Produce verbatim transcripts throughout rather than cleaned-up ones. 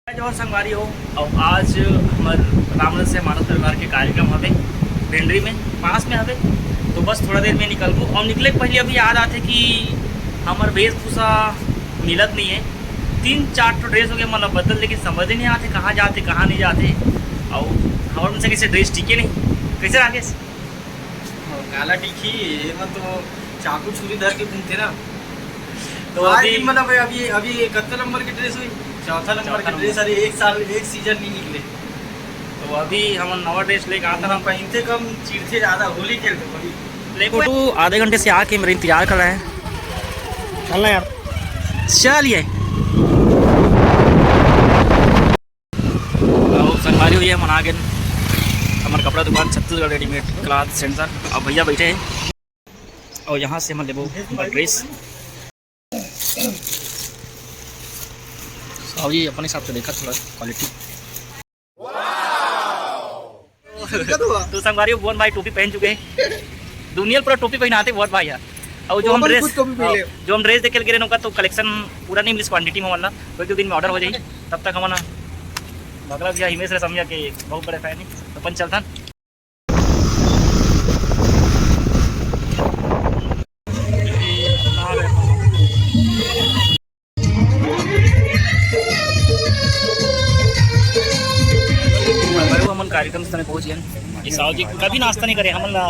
जय जोहार संगवारी हो। अब आज हमर रामरस या मानस परिवार के कार्यक्रम हवे, भेंडरी में, पास में हवे। तो बस थोड़ा देर में निकलबो, और निकले के पहले अभी याद आथे कि हमर वेशभूषा मिलत नहीं है। तीन चार ठो ड्रेस हो गया, मतलब बदल, लेकिन समझ ही नहीं आते कहाँ जाते, कहाँ नहीं जाते। और हमर मन से कैसे ड्रेस टिके नहीं, कैसे राकेश? काला टिकी, ये मन तो चाकू छुरी धर के घूमते ना। तो आज अभी भी मतलब अभी, अभी ये कत्ता नंबर के ड्रेस हुई? चौथा नंबर चौथा के ड्रेस। नंबर। अरे एक साल, एक सीजन नहीं निकले। तो अभी हम नवा ड्रेस लेके आता ना। पहनते कम, चिढ़ते ज्यादा, होली खेलते होली। ले फोटो आधे घंटे से आके मेरा इंतजार कर रहे हैं। चलना यार। चलिए। अउ संगवारी हो, ये मन आ गेन हमर कपड़ा दुकान छत्तीसगढ़ रेडीमेड क्लॉथ सेंटर। अब भैया बैठे हैं और यहाँ से हमन लेबो हमर ड्रेस। साहू जी अपन हिसाब से देखा थोड़ा क्वालिटी। तो संगवारी हो, भुवन भाई टोपी पहन चुके हैं। दुनिया पूरा टोपी पहनाते भुवन भाई यार। और जो हम ओमन ड्रेस, खुद टोपी पहन ले। जो हम ड्रेस देखे गे रहे, ओकर तो कलेक्शन पूरा नहीं मिलिस क्वांटिटी में, मतलब कोई दो दिन में ऑर्डर हो जाई। तब तक हम ना भगला भैया हिमेश रेशमिया के बहुत बड़े फैन है, तो अपन चलथन। हमन कार्यक्रम स्थल में पहुंच गए। ये साहू जी कभी नाश्ता नहीं करे, हमन ला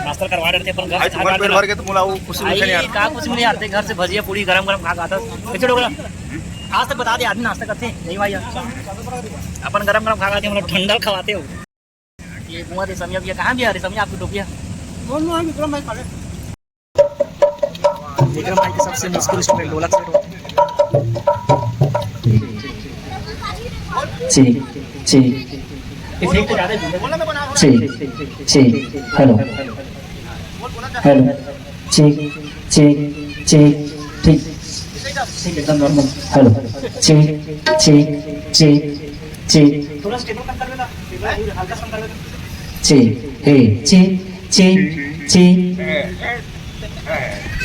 नाश्ता करवा रहे थे, अपन घर से आज खा तुम्हारे के पेट ना। भर के तो मुला वो खुशी मिलने आई यार। का कुछ मिले यार, ते घर से भजिया पूरी गरम गरम खा के आता। कैसे डोकरा? आज तक बता दे, आदमी नाश्ता करते नहीं भाई यार। अपन गरम गरम खा के, मतलब ठंडा खवाते हो। ये बुआ दे समिया भैया, कहाँ भैया रे समिया आपकी टोपिया? कौन है विक्रम भाई खड़े? विक्रम भाई के सबसे मुश्किल इंस्ट्रूमेंट ढोलक सेट होता है। Check, cheque. इफेक्ट ज्यादा है। Check, check. Hello, hello. Check, check, check. ठीक, ठीक, एकदम normal. Hello, check, check, check, check. थोड़ा स्टेबल कम कर लेना, हल्का सा कम कर लेना। चेक, हे, check, check, check.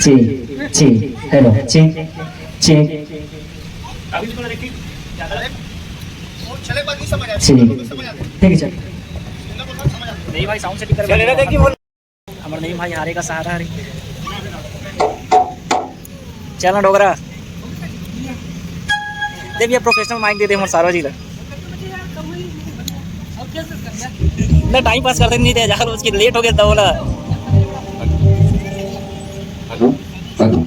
Check, check, hello, check, check. अभी थोड़ा देखिए, ज़्यादा है। चेक, ठीक है सर। नहीं भाई, साउंड सेटिंग कर। चलेगा, देखिए, बोल। हमर नहीं भाई, हारे का सहारा हरे। चल ना डोकरा। दे भैया, प्रोफेशनल माइक दे दे हमर सारा जी ला। ना टाइम पास करते नहीं थे यार, रोज की लेट हो गया था बोला। Hello, hello,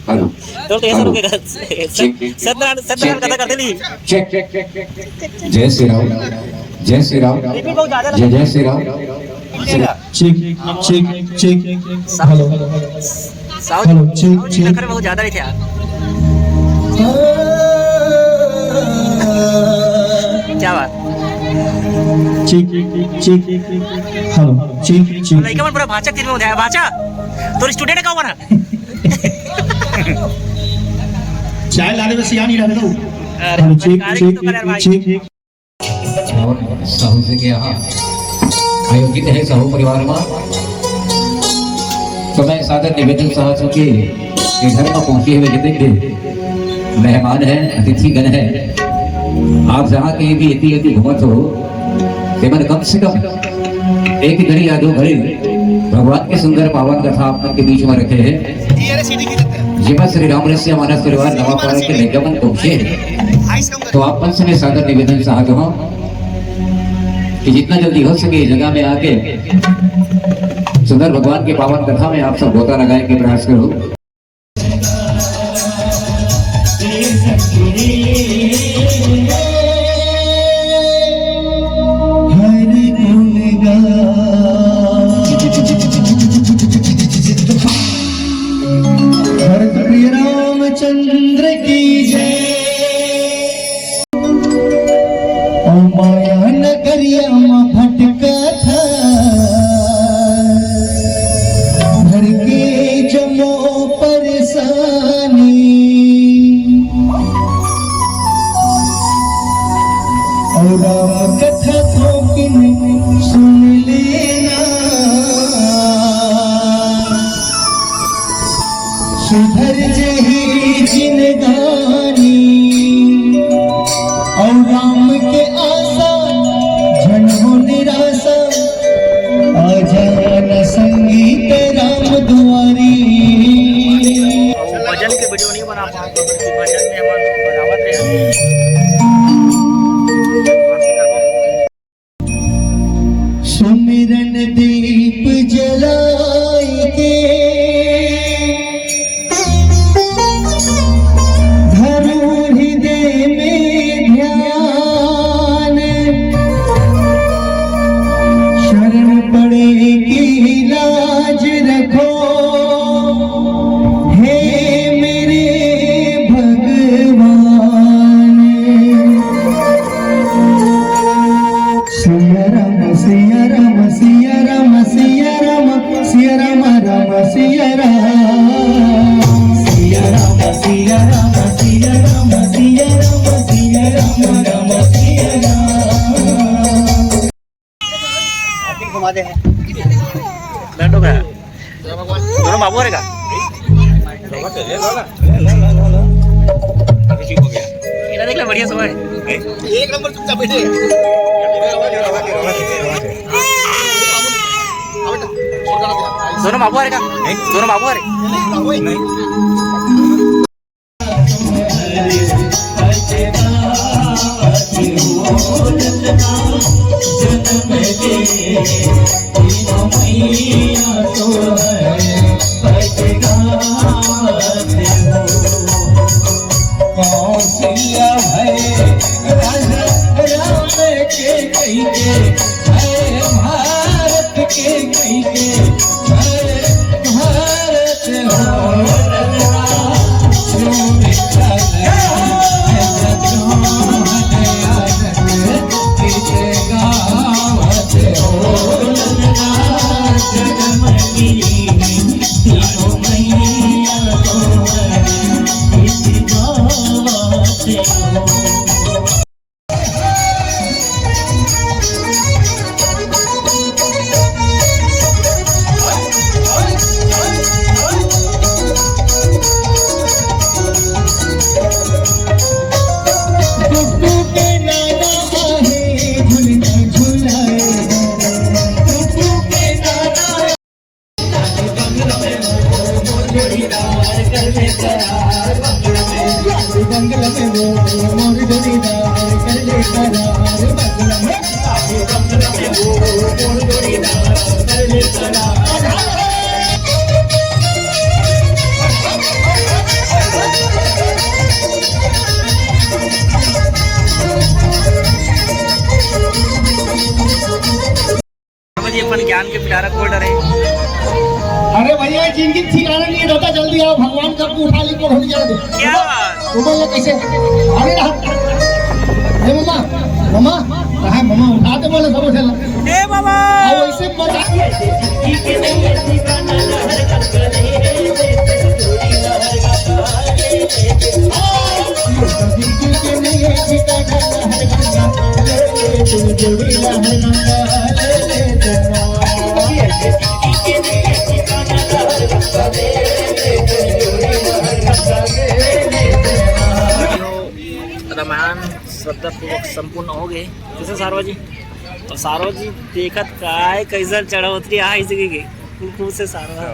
hello. तो, तो ऐसा हेलो। रुकेगा। Check, check, check. Satyanarayan, Satyanarayan check, कथा चेक। कर ली। Check, check, check, check, check. जय श्री राम, जय श्री राम, रिपीट बहुत ज्यादा लग जय, जय Shri Ram. Check, check, check. Hello. South, hello, check, south check. नखरे बहुत ज्यादा रहिथे यार। क्या बात? Check, check, check. Hello, check, check. लइका मन पूरा भाचा तीर में उठाया, भाचा। तोर स्टूडेंट का हुआ ना? चाय लाने में सियान ही रहने दो। अरे, हेलो, चेक, कार्य चेक, तो करे यार भाई। चेक। और साहू जी के यहाँ आयोजित है साहू परिवार में। तो मैं सादर निवेदन चाहत हूँ कि ये घर में पहुंचे हुए जितने भी मेहमान हैं, अतिथिगण हैं, आप जहाँ कहीं भी इतनी यदि घूमत हो, केवल कम से कम एक घड़ी या दो घड़ी भगवान की सुंदर पावन कथा आप के बीच में रखे हैं। ये बस श्री राम रसिया मानस परिवार नवापारा के लइका मन पहुंचे हैं। तो आप मन से मैं सादर निवेदन चाहता हूँ कि जितना जल्दी हो सके इस जगह में आके सुंदर भगवान के पावन कथा में आप सब गोता लगाने के प्रयास करो। हर गुण गा हर प्रिय रामचंद्र की जय। ओ माया नगरिया में भटका था, घर के जमो परेशानी। और राम कथा थोकिन सुन लेना, सुधर जही जिनगानी। और राम के आशा, झन हो निराशा, आ जाना संगीत राम दुआरी। भजन के वीडियो नहीं बना पाए, तो भजन में हम बनावत रहे। सुमिरन दीप जलाई के, धरो हृदय में ध्यान, शरण पड़े की लाज रखो, हे मेरे भगवान। सिया राम, सिया राम, सिया राम, सिया राम, सिया राम, राम, सिया राम। सिया राम, सिया राम, सिया राम, सिया राम, सिया राम, राम, सिया राम। घुमा दे। बैठो भैया। दोनों बाबू हरे का? इधर देख ले, बढ़िया सोए। एक नंबर चुपचाप बैठे। दोनों बाबू हरे का? दोनों बाबू हरे? कौशल्या भय राजा राम के कही के, भय भारत के कही के, भय भारत हो। जी अपन ज्ञान के पिटारा खोल डरे। अरे भैया, जिंदगी ठिकाना नहीं रहता, जल्दी आओ, भगवान कब उठा ली, कौन हो जाए। क्या बात? वो बोले कैसे? अरे ना, ए मामा, मामा, कहाँ मामा उठा दे बोले सब उठे ला। ए बाबा। आओ ऐसे मजा। रामायण श्रद्धापूर्वक संपूर्ण हो गए। कैसे सारवा जी? तो सारवा जी देखत काय कैसन चढ़ा उतरी आ इसी के खूब से सारवा।